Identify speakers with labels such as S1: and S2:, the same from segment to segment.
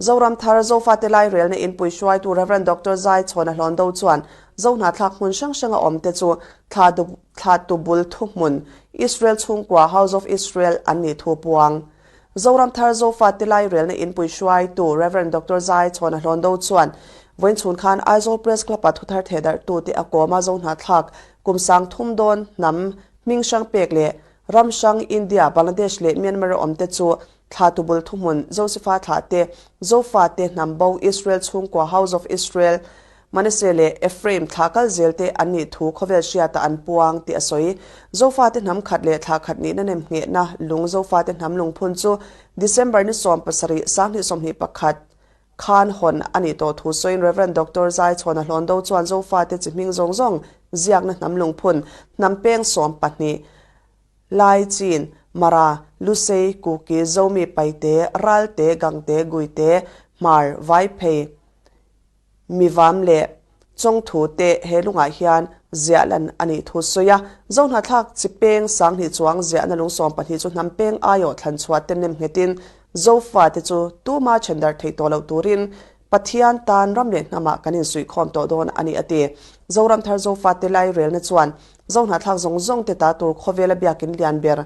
S1: Zoram Thar Zofate Lairelna Inpui hruaitu Rev. Doctor Zai Chhawna Hlawndo chuan Zohnahthlak hmun hrang hranga awmte chu thla thla tubul thuhmun Israel chhungkua House of Israel an nih thu puang. Zoram Thar Zofate Lairelna Inpui hruaitu Rev. Doctor Zai Chhawna Hlawndo chuan vawiin chhun khan Aizawl Press Club-ah thuthar thehdarhtute a kawm a Zohnahthlak kum sang thum dawn hnam hming hrang pek leh ram hrang India, Bangladesh leh Myanmar-a awmte chu Thla tubul thuhmun, Josefa thlah te, Zofa te, hnam bo, Israel chhungkua, House of Israel, Manasseh leh Ephraim thlah kal zel te an nih thu khawvel hriatah an puang tih a sawi. Zofa te hnam khat leh thlah khat nihna nem nghehna lung Zofa te hnam lungphun chu December ni 17, 2021 khan hawn a nih tawh thu sawiin Rev. Doctor Zai Chhawna Hlawndo chuan Zofa te chi hming zawng zawng ziakna hnam lungphun, hnam peng 12, Lai, Chin, Mara, Lusei, Kuki, Zomi, Paite, Ralte, Gangte, Guite, Hmar, Vaiphei, Mivam leh Chawngthu te he lungah hian ziah lan a nih thu sawi a. Zohnahthlak chi peng 2000 chuang ziahna lung 12 chu hnam peng aiawh thlan chhuah te nem nghetin Zofa te chu tuma then darh theih tawh loh turin Pathian tan ram leh hnamah kan insuihkhawm tawh dawn a ni a ti. Zoram thar Zofate lairelna chuan Zohnahthlak zawng zawng te ta tur khawvela biakin lian ber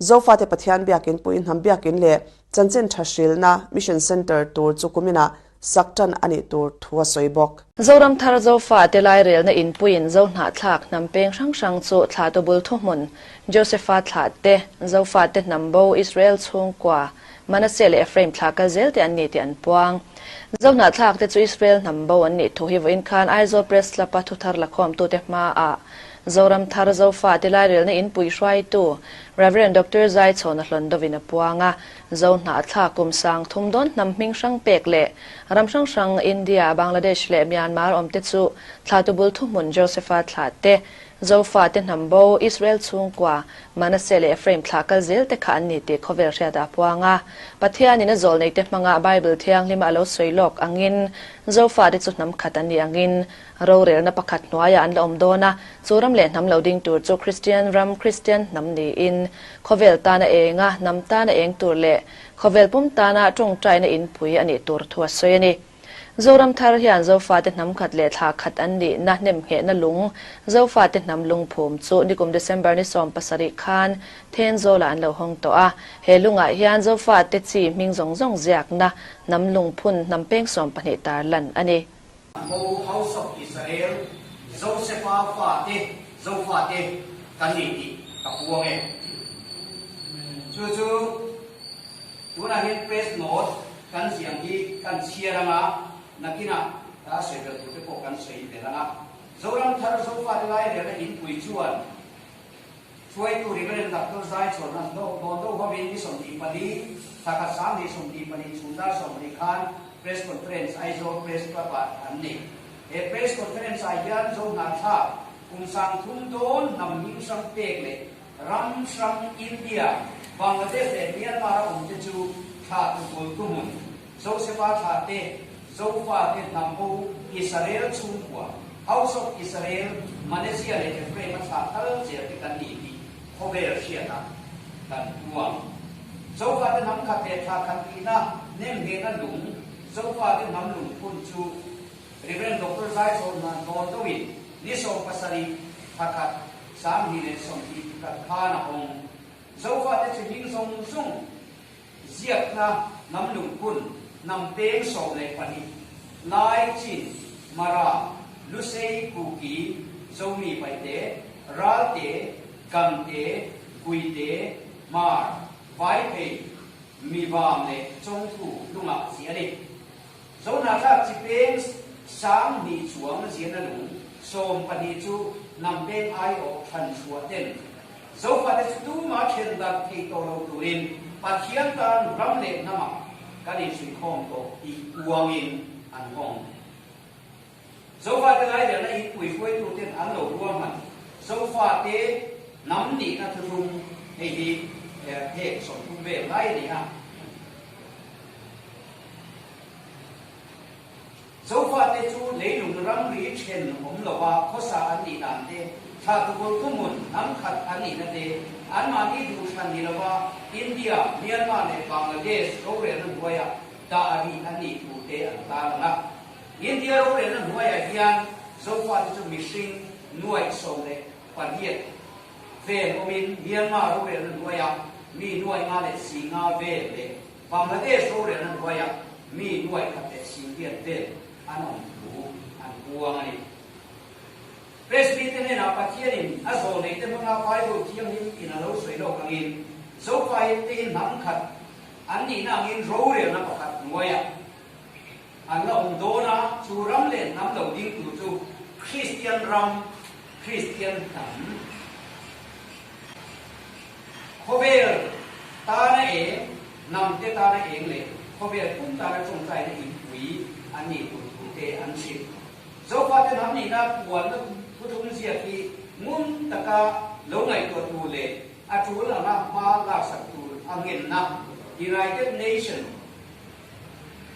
S1: Zofate Pathian biakin puiin hnam biakin leh chanchin tha hrilhna Mission Centre tur chu kuminah sak tan a nih tur thu a sawi bawk.
S2: Zoram thar Zofate lairelna inpuiin Zohnahthlak hnam peng hrang hrang chu thla tubul thuhmun Josepha thlah te, Zofate hnam bo Israel chhungkua Manasseh leh Ephraim thla kal zel te an ni tih an puang. Zohnahthlak te chu Israel hnam bo an nih thu hi vawiin khan Aizawl Press Club-a thuthar lakhawmtute hmaah Zoram Thar Zofa te lairelna inpui hruaitu Rev. Doctor Zai Chhawna Hlawndovin a puang a, Zohnahthlak kum sang thum dawn hnam hming hrang pek leh ram hrang hrang India, Bangladesh leh Myanmar awmte chu thlatu bul thuhmun Josepha thlah te Zofa te hnam bo, Israel chhungkua, Manasseh leh Ephraim thlah kal zel te kha an ni tih khawvel hriatah a puang a. Pathianin a zawlnei te hmanga Bible thianghlim a lo sawi lawk angin Zofa te chu hnam khat an nih angin rorelna pakhat hnuaiah an la awm dawn a, chu ram leh hnam lo ding tur chu Kristian ram, Kristian hnam niin khawvel tana eng a, hnam tana eng tur leh khawvel pum tana tawngtaina inpui a nih tur thu a sawi a ni. Zoram thar hian Zofate hnam khat leh thla khat an nihna hnemnghehna lung, Zofate hnam lungphum chu nikum December ni 17 khan Thenzawlah an lo hawng tawh a. He lungah hian Zofate chi hming zawng zawng ziakna hnam lungphun hnam peng 12 tar lan a ni.
S3: Mo House of Israel, Josefa fate, Zofate kan ni tih ka puang e. Chu chu tunah hian press note Kan ziang hi kan chhiar ang a, nakinah ka sawi belh tur te pawh kan sawi belh ang a. Zoram thar Zofate lairelna inpui chuan hruaitu Reverend Doctor Zai Chhawnna hlawh dawn deuh hovin ni 24, thla khat 2024 chhun dar 20 khan Press Conference Aizawl Press Club-ah an nei. He Press Conference-ah hian Zohnahthlak kum 30 dawn hnam hming hrang pek leh Ram hrang India, Bangladesh leh Myanmar a awm te chu thlah tupul thuhmun, Josefa thlah te, Zofa te hnam ho Israel chhungkua, House of Israel, Manasseh leh Ephraim a thlah kal zel te kan ni tih khawvel hriatah kan puang. Zofa te hnam khat leh thlah khat nihna nemnghehna lung, Zofa te hnam lungphun chu Rev. Doctor Zaichhawnhna dawn deuhin ni 17 thla khat 2021 khan a awm. Zofate chi hming zawng zawng ziakna hnam lungphun, hnam peng 12, Lai, Chin, Mara, Lusei, Kuki, Zomi, Paite, Ralte, Gangte, Guite, Hmar, Vaiphei, Mivam leh Chawngthu lungah ziah a ni. Zohnahthlak chi peng 2000 chuang ziahna lung 12 chu hnam peng aiawh thlan chhuah ten Zofate chu tuma then darh thei tawh lo turin Pathian tan ram leh hnamah kan insuihkhawm tawh tih uangin an hawng. Zofate lairelna inpui hruaituten an lo ruahman Zofate hnam nihna thuthlung hei hi phek 30 vel lai a ni a. Zofate chu leilung ramri then awm lova khawsa an nih dan te, thlah tukul thuhmun hnam khat an nihna te, anmahni duhthlan ni lova India, Myanmar leh Bangladesh rorelna hnuaia. dah rih an nih thu te an tarlang a. India rorelna hnuaiah hian Zofate chu mihring 18,000 vel awmin Myanmar rorelna hnuaiah mi 5,050 vel leh Bangladesh rorelna hnuaiah mi 1,008 vel an awm thu an puang a ni. Presbyte hnenah Pathianin a zawhneihte hmanga Bible Thianghlim in a lo sawi lawk angin, Zofaite hi hnam khat an nihna angin rorelna pakhat hnuaiah an la awm dawn a, chu ram leh hnam lo ding tur chu Kristian ram, Kristian hnam, khawvel tana eng, hnamte tana eng leh khawvel pum tana tawngtaina inpui an nih tur thute an hrilh. Zofate hnam nihna puanna thuthlung ziak hi ngun taka lo ngaihtuah tur leh a tul anga hma laksak tur a ngenna United Nation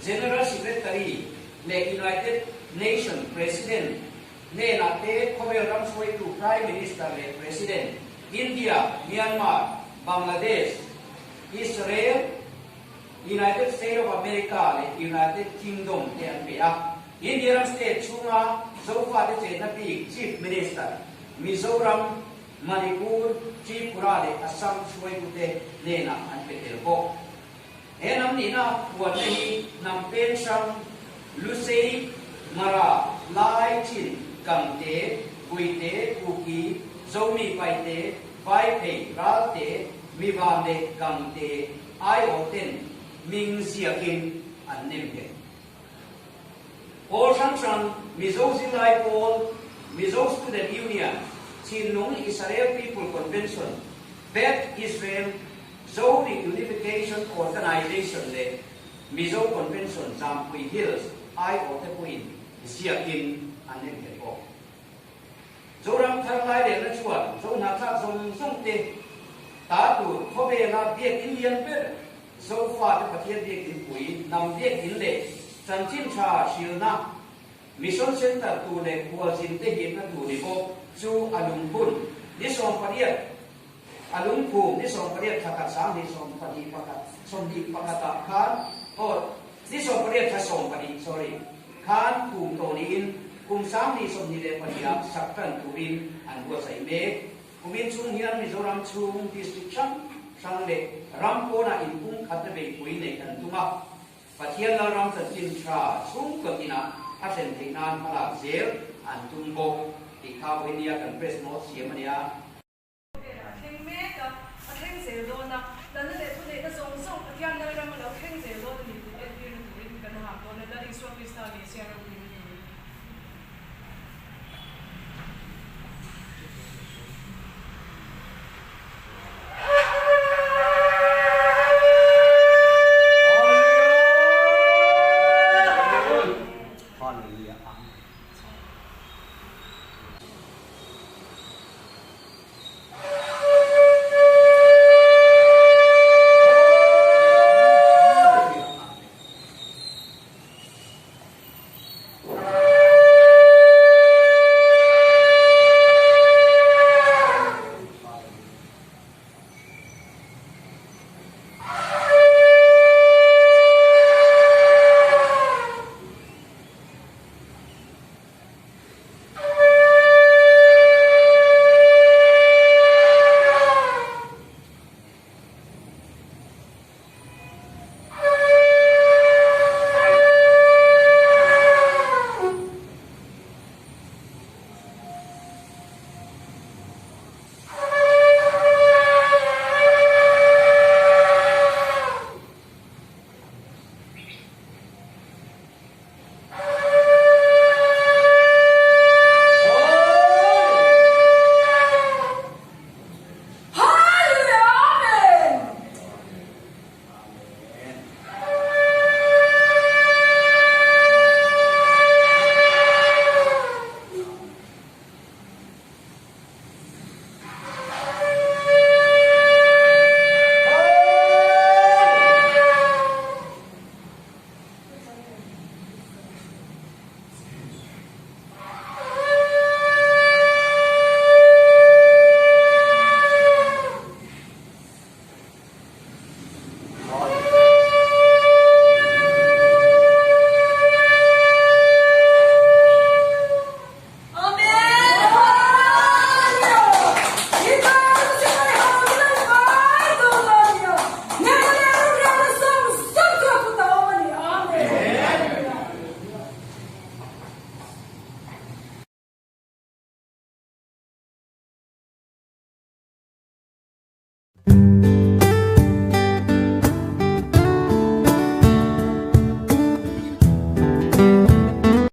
S3: General Secretary leh United Nation President hnenah te khawvel ram hruaitu Prime Minister leh President India, Myanmar, Bangladesh, Israel, United State of America leh United Kingdom te an pe a. India ram state chhunga Zofate chenna bik Chief Minister, Mizoram, Manipur, Tripura leh Assam hruaitute hnenah an pe tel bawk. He hnam nihna puanna hi hnam peng hrang, Lusei, Mara, Lai, Chin, Gangte, Guite, Kuki, Zomi, Paite, Vaiphei, Ralte, Mivan leh Gangte aiawh ten hming ziakin an nem nghet. Pawl hrang hrang, Mizo Zirlai Pawl, Mizo Student Union, Chinlung Israel People Convention, Beth Israel, Zo Reunification Organization leh Mizo Convention Zampui Hills aiawhte pawhin ziakin an nem nghet bawk. Zoram thar lairelna chuan Zohnahthlak zawng zawng te ta tur khawvela biakinn lian ber Zofate Pathian biakinn pui hnam biakinn leh chanchin tha hrilna Mission Centre tur leh khualzin te hipna tur ni bawk chu a lungphun ni 18 a lungphum ni 18 thla khat 2021 21 ah khan aw ni 18 thla 12 sorry khan phum tawh niin kum 2022 ah sak tan turin an buatsaih mek. Kumin chhung hian Mizoram chhung district hrang hrang leh ram pawnah inpumkhatna beihpui neih an tum a, Pathian Lalram chanchin tha chhungkaw tinah a thlen theih nan hmalak zel an tum bawk tih kha vawinia kan press note siam a nia.
S4: Khawvelah a thleng mek a, a thleng zel dawn a, Lalna leh thuneihna zawng zawng Pathian Lalram a lo thleng zel dawn a ni tih entirna turin kan hak dawn a, Lal Isua Krista ni sia ropuina.